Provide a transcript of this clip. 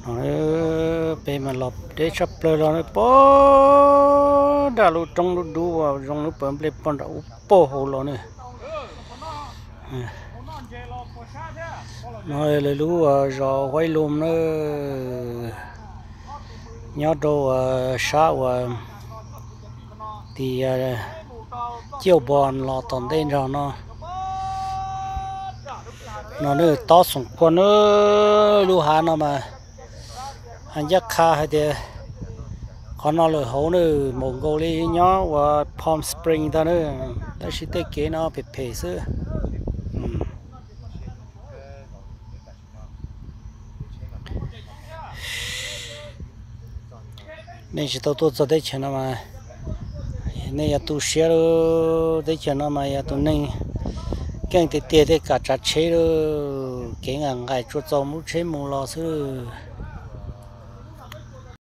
No peb mas los deb tshaj plaws los pog nram lub roob dub dub uas zoo lub pawg nplej pog nram ub pog hauv los ne. No lawv lub zos Huaib Lum na, nyob rau uas sab uas tim Ciaj Npos los tom ntej nrog no. No nws tob xoom kua na, lub hav no mas ncaj qha hais tias qhov no lawm hauv nws maum nkaus li nyob uas Palm Spring ntag na, tab sis tej kev no phem phem xwb. Nej tsis tau tuaj txog teb chaws no mas nej yuav tu siab lawm. Teb chaws no mas yog tus neeg keej tiag tiag thiaj kam tsav tsheb lawm. Kev nqaim nqaim tsuas txaus lub tsheb mus los xwb.